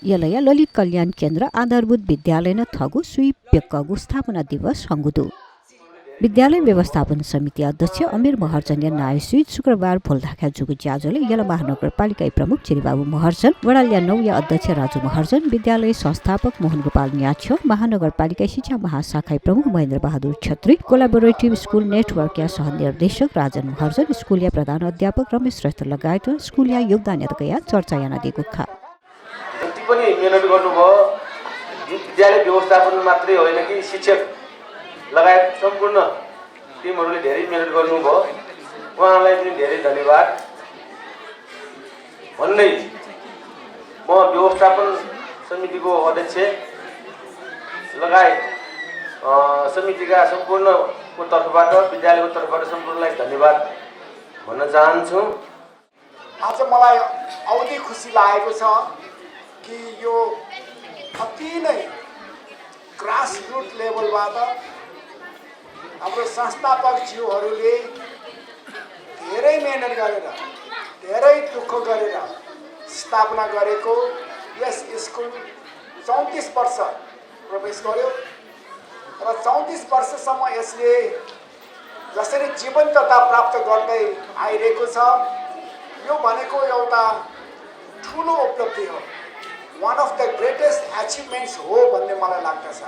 यलया ललित कल्याण केन्द्र आधारभूत विद्यालय न थगु सुई पेक्कगु स्थापना दिवस हंगुदु विद्यालय व्यवस्थापन समिति अध्यक्ष अमीर महर्जन नायसुई शुक्रबार भोलढाका जुगु ज्याजोले यला महानगरपालिका प्रमुख चिरिबाबु महर्जन वडालिया नौया अध्यक्ष राजु महर्जन विद्यालय संस्थापक मोहन गोपाल न्याछो महानगरपालिका शिक्षा महाशाखा प्रमुख महेन्द्र बहादुर छत्री कोलाबोरेटिभ स्कुल नेटवर्क या सहनिर्देशक राजन महर्जन स्कुलिया प्रधान अध्यापक रमेश श्रेष्ठ लगायत स्कुलिया योगदानका चर्चा याना दिएको खा जति पनि मेहनत गर्नुभयो विद्यालय व्यवस्थापन मात्रै होइन कि शिक्षक लगायत सम्पूर्ण टिमहरूले धेरै मेहनत गर्नुभयो उहाँलाई पनि धेरै धन्यवाद भन्दै म व्यवस्थापन समितिको अध्यक्ष लगायत समितिका सम्पूर्णको तर्फबाट विद्यालयको तर्फबाट सम्पूर्णलाई धन्यवाद भन्न चाहन्छु। आज मलाई औधी खुसी लागेको छ कि यो अति नै ग्रासरुट लेभलबाट हाम्रो संस्थापक ज्यूहरूले धेरै मेहनत गरेर धेरै दुःख गरेर स्थापना गरेको यस स्कुल 34 वर्ष प्रवेश गर्यो र 34 वर्षसम्म यसले जसरी जीवन्तता प्राप्त गर्दै आइरहेको छ यो भनेको एउटा ठुलो उपलब्धि हो, one of the greatest achievements हो भन्ने मलाई लाग्दछ।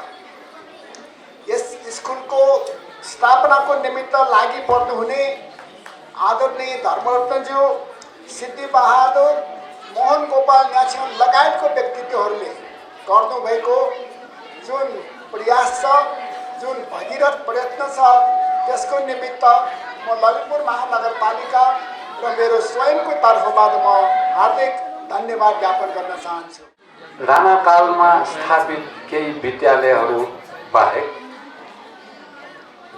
यस स्कुलको स्थापनाको निमित्त लागि पर्नुहुने आदरणीय धर्मरत्नज्यू सिद्धिबहादुर मोहन गोपाल न्याछ्यौँ लगायतको व्यक्तित्वहरूले गर्नुभएको जुन प्रयास छ, जुन भगीरथ प्रयत्न छ, त्यसको निमित्त म ललितपुर महानगरपालिका र मेरो स्वयंको तर्फबाट म हार्दिक धन्यवाद ज्ञापन गर्न चाहन्छु। राणाकालमा स्थापित केही विद्यालयहरू बाहेक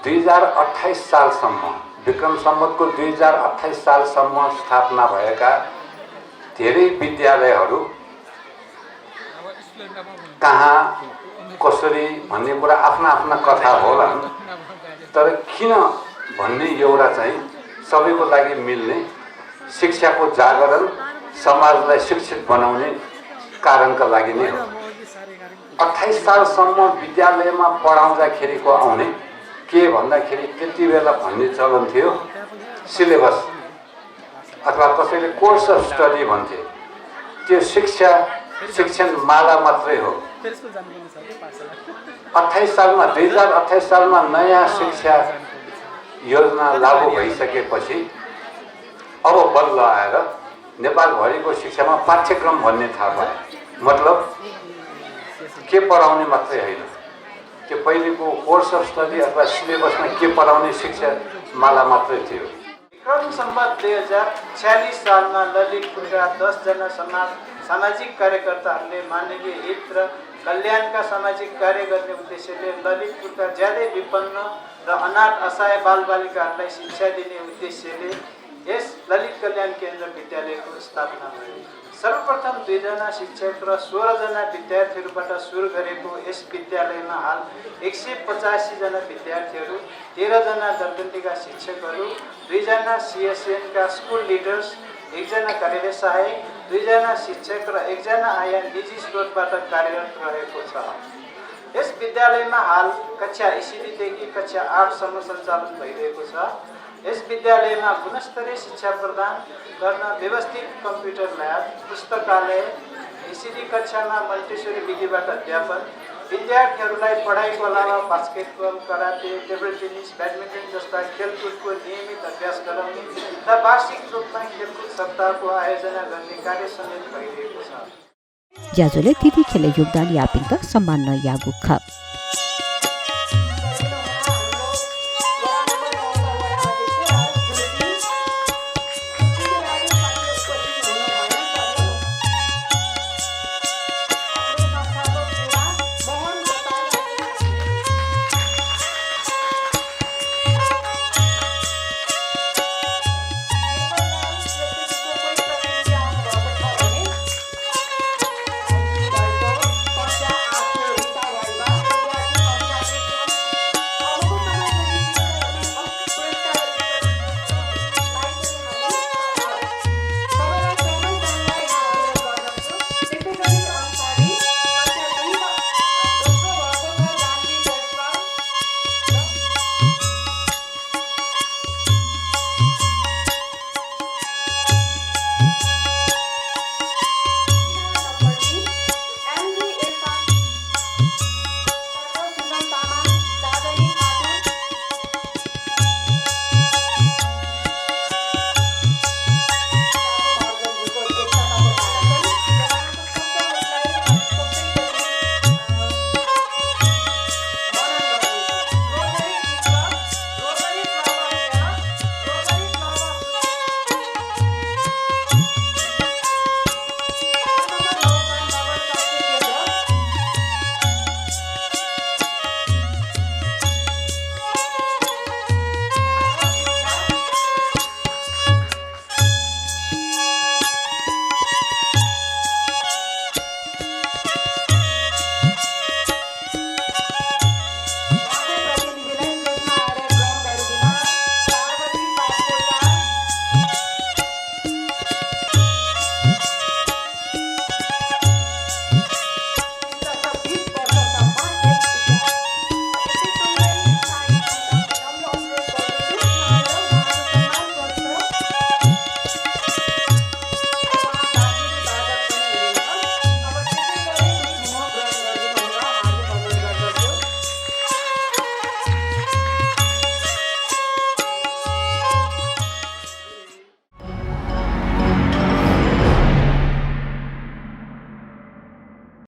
2028 सालसम्म विक्रम सम्वतको 2028 सालसम्म स्थापना भएका धेरै विद्यालयहरू कहाँ कसरी भन्ने कुरा आफ्ना आफ्ना कथा होलान्, तर किन भन्ने एउटा चाहिँ सबैको लागि मिल्ने शिक्षाको जागरण समाजलाई शिक्षित बनाउने कारणका लागि नै हो। 28 सालसम्म विद्यालयमा पढाउँदाखेरिको आउने के भन्दाखेरि त्यति बेला भन्ने चलन थियो सिलेबस अथवा कसैले कोर्स अफ स्टडी भन्थे, त्यो शिक्षण माला मात्रै हो। 2028 सालमा नयाँ शिक्षा योजना लागू भइसकेपछि अब बल्ल आएर नेपालभरिको शिक्षामा पाठ्यक्रम भन्ने थाहा भयो। मतलब के पढाउने मात्रै होइन, त्यो पहिलेको कोर्स अफ स्टडी अथवा सिलेबसमा के पढाउने शिक्षा माला मात्रै थियो। विक्रम सम्वत 2046 सालमा ललितपुरका 10 जना सामाजिक कार्यकर्ताहरूले मानवीय हित र कल्याणका सामाजिक कार्य गर्ने उद्देश्यले ललितपुरका ज्यादै विपन्न र अनाथ असहाय बालबालिकाहरूलाई शिक्षा दिने उद्देश्यले यस ललित कल्याण केन्द्र विद्यालयको स्थापना भयो। सर्वप्रथम 2 जना शिक्षक र 16 जना विद्यार्थीहरूबाट सुरु गरेको यस विद्यालयमा हाल 185 जना विद्यार्थीहरू, 13 जना दरबन्दीका शिक्षकहरू, 2 जना सीएसएन का स्कुल लिडर्स, 1 जना कार्यालय सहायक, 2 जना शिक्षक र 1 जना आया निजी स्रोतबाट कार्यरत रहेको छ। यस विद्यालयमा हाल कक्षा ECD देखि कक्षा 8 सम्म सञ्चालन भइरहेको छ। यस विद्यालयमा गुणस्तरीय शिक्षा प्रदान गर्न व्यवस्थित कम्प्युटर ल्याब, पुस्तकालय, ECD कक्षामा मल्टिसोरी विधिबाट अध्यापन, विद्यार्थीहरूलाई पढाइको अलावा basketball, karate, table tennis, badminton जस्ता खेलकुदको नियमित अभ्यास गराउने र वार्षिक रूपमा खेलकुद सप्ताहको आयोजना गर्ने कार्य समेत भइरहेको छ। ज्याजोले तिथि खेले योगदान यापिङका सम्मान यागु खप